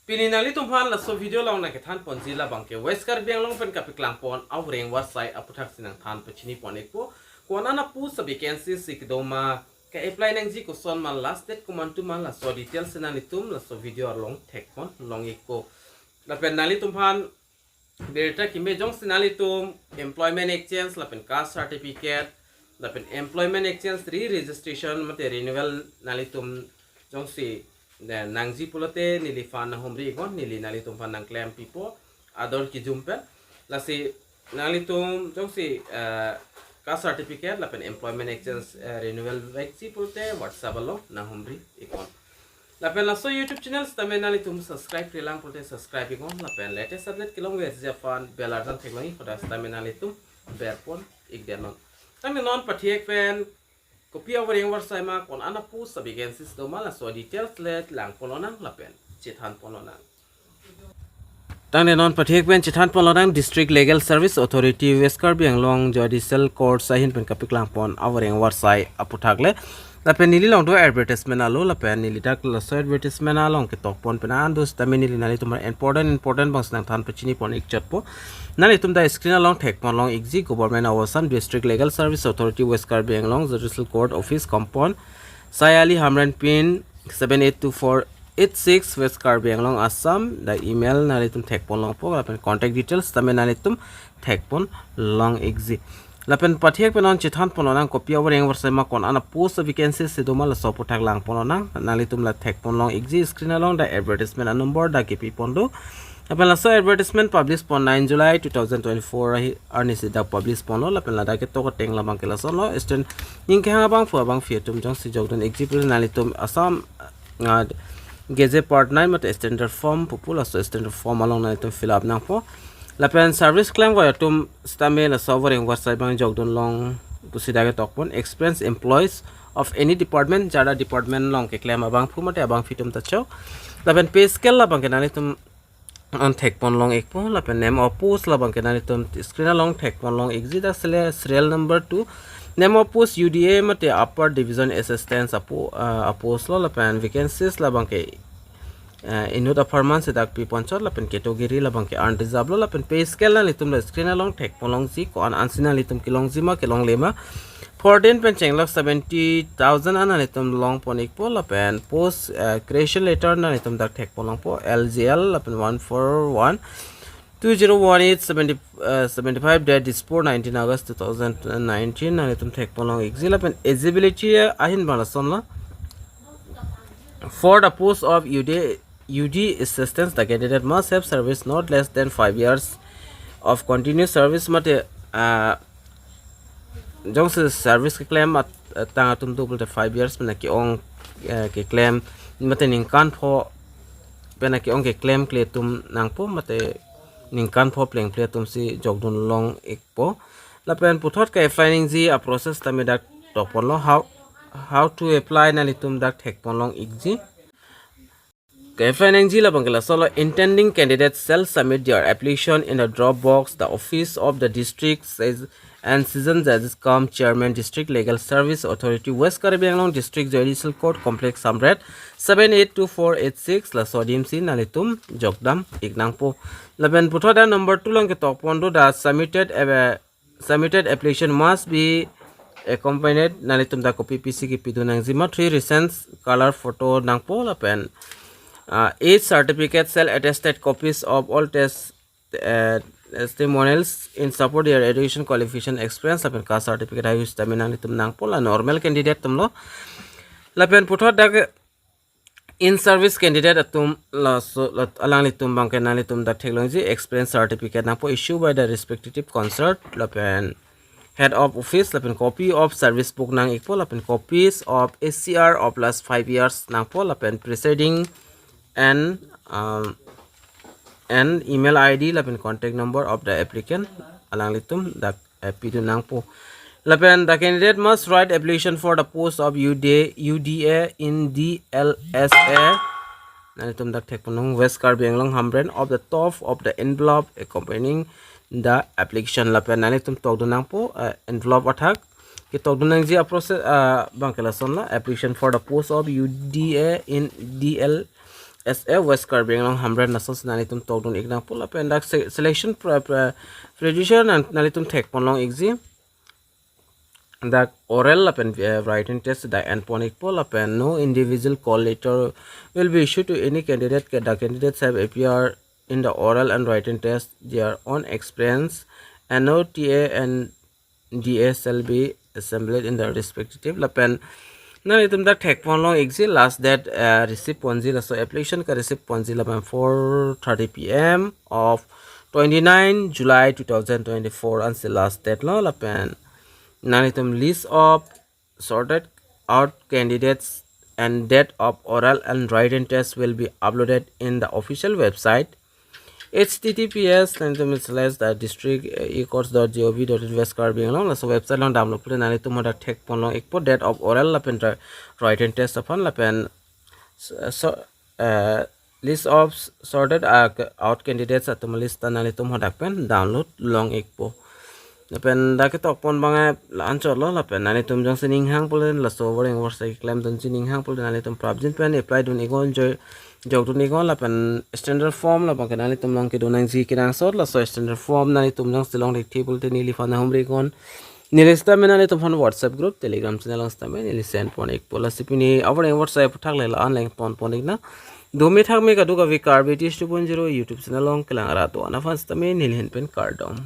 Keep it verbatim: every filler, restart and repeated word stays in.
Pini nanglitum aphan laso video along nangkethan ponji labang ke West Karbi Anglong pen kapeklang pon avoreng avarsai aputhak si nangthan pachini pon ikpo. Ko-an an a-post a-vacancy si kedo ma, ke-apply nangji koson ma, last date komantu ma, laso details si nanglitum laso video along thek pon long ikpo. Lapen nanglitum aphan birta keme, jongsi nanglitum employment exchange lapen caste certificate lapen employment exchange re-registration mate renewal nanglitum jongsi, eh, nangji pulote neliphan nanghumri iknon, neli nanglitum aphan nangklem pipo ador kijum pen. Lasi nanglitum jongsi, eh, caste certificate lapen employment exchange, eh, renewal vekji pulote WhatsApp along nanghumri iknon. Lapen laso YouTube channel sitame nanglitum subscribe-relang pulote subscribe iknon. Lapen latest update kelongverji aphan bell arjan theklong ik, hadak sitame nanglitum ber pon ikdet non. Tangte non pathek pen kopi avoreng avarsai ma, ko-an an a-post a-vacancy si do ma, laso details le lang pon lonang lapen chethan pon lonang. Tangte non pathek pen chethan pon lonang, District Legal Service Authority West Karbi Anglong Judicial Court ahin pen kapeklang pon avoreng avarsai aputhak le. Lapen neli along do advertisement alo, lapen neli dak laso advertisement along ketok pon pen an do sitame neli nanglitum aphan important important abang si nangthan pachini pon ikchotpo. Nanglitum dak screen along thek pon long ikji, Government of Assam, District Legal Service Authority West Karbi Anglong, Judicial Court Office Compound, Sayali, Hamren, pin seven eight two four eight six, West Karbi Anglong, Assam. Dak email nanglitum thek pon longpo, lapen contact details sitame nanglitum thek pon long ikji. Lapen pathek pen non chethan pon lonang, kopi avoreng avarsai ma, ko-an an a-post vacancy si do ma, laso aputhak lang pon lonang. Nanglitum la thek pon long ikji, screen along dak advertisement a-number dak kepi pon do. Lapen laso advertisement publish pon nine July two thousand twenty-four ahi arni si dak publish ponlo. Lapen ladak ketok ateng labang ke lasonlo: Student, ning kehang abangphu abangphi atum jongsi jokdun ikji pulote nanglitum Assam, ah, Gazette Part nine mate standard form pupo, laso standard form along nanglitum fill up nangpo. Lapen service klemkoi atum sitame laso avoreng avarsai abang jokdun long pusi dak ketok pon. Experienced employees of any department, jada department along keklem abangphu mate abangphi atum ta chok. Lapen pay scale labang ke nanglitum an thek pon long ikpo. Lapen name of post labang ke nanglitum screen along thek pon long ikji. Dak sele serial number two, name of post U D A mate Upper Division Assistant apo, ah, a-post lo. Lapen vacancies labang ke, ah, inut apharman si dak pi pon chot. Lapen category labang ke unreserved lo. Lapen pay scale nanglitum la screen along thek pon longji, ko-an an si nanglitum kelongji ma kelongle ma. Fourteen pen chenglok seventy thousand an nanglitum long pon ikpo. Lapen post, eh, creation letter nanglitum dak thek pon longpo, L G L, lapen one four one two zero one eight seventy, eh, seventy five, date dispose nineteen August two thousand nineteen, nanglitum thek pon long ikji. Lapen eligibility ahin abang lasonlo: for the post of U D, U D assistants, the candidate must have service not less than five years of continuous service mate, ah, jongsi service keklem at-, atang atum do pulote five years pen ke-ong, eh, keklem mate ningkan pho pen ke-ong keklemkle atum nangpo, mate ningkan pho plengple atum si jokdun long ikpo. Lapen puthot ke-apply nangji a-process tame dak tok ponlo. How, how to apply nanglitum dak thek pon long ikji. Ke-apply nangji labang ke lasonlo: Intending candidates shall submit their application in the drop box, the office of the district ses-, and session judges cum chairman, District Legal Service Authority, West Karbi Anglong District, Judicial Court Complex, Hamren, seven eight two four eight six, laso adim si nanglitum jokdam ik nangpo. Lapen puthot dak number two along ketok pon do, the submitted, eh, submitted application must be accompanied, nanglitum dak kopi pisi kepidun nangji ma, three recent color photo nangpo. Lapen, ah, age certificate shall attested copies of all test, eh, testimonials in support their education qualification experience, lapen caste certificate, highest sitame nanglitum nangpo, la normal candidate atum lo. Lapen puthot dak in service candidate atum laso, la alanglitum abang ke nanglitum dak theklongji, experience certificate nangpo, issued by the respective concerned, lapen head of office, lapen copy of service book nang ikpo, lapen copies of S C R of last five years nangpo, lapen preceding and, um, and email I D lapen contact number of the applicant alanglitum dak, eh, pidun nangpo. Lapen the candidate must write application for the post of U D A, U D A in D L S A. Nanglitum dak thek pon long, West Karbi Anglong, Hamren, of the top of the envelope accompanying the application. Lapen nanglitum tokdun nangpo, eh, envelope athak. Ketokdun nangji a-process, ah, abang ke lasonlo: application for the post of U D A in D L S A West Karbi Anglong Hamren, laso si nanglitum tokdun ik nangpo. Lapen dak se-, selection pro-, pro-, procedure nang nanglitum thekpon long ikji. Dak oral lapen, eh, written test dak enpon ikpo. Lapen no individual call letter will be issued to any candidate. Ca-, the candidates have appeared in the oral and written test their own experience, and no T A and D A shall be assembled in the respective. Lapen nanglitum dak thekpon long ikji, last date, eh, receive ponji, laso application ka-receive ponji lapen four thirty P M of twenty-nine July two thousand twenty-four ansi last date lo. Lapen nanglitum list of sorted out candidates and date of oral and written test will be uploaded in the official website, H T T P S nanglitum slash the district, eh, ecourts dot G O V dot in West Karbi Anglong. Laso website along damlo pule nanglitum hadak thekpon long ikpo date of oral lapen wri-, written test aphan. Lapen so, so, eh, list of s-, sorted, ah, out candidates atum list ta nanglitum hadak pen download long ikpo. Lapen dak ketokpon abang la-anchot lo. Lapen nanglitum jongsi ninghang pule, laso voreng vorsai klemdunji ninghang pule, nanglitum prapjin pen apply dun iknon, joi-, jokdun iknon. Lapen standard form labang ke nanglitum along kedo nangji kenangsot. Laso standard form nanglitum jongsi longlekthe pulote neliphan humri iknon. Neli sitame nanglitum aphan WhatsApp group, Telegram channel along sitame neli send pon ikpo. Lasi pini avoreng vorsai aphuthak le la-an le ponpon ik nang. Dome thakme kadokave Karbi Tish two point zero YouTube channel along kelang arat do-an aphan sitame neli ahin pen kardom.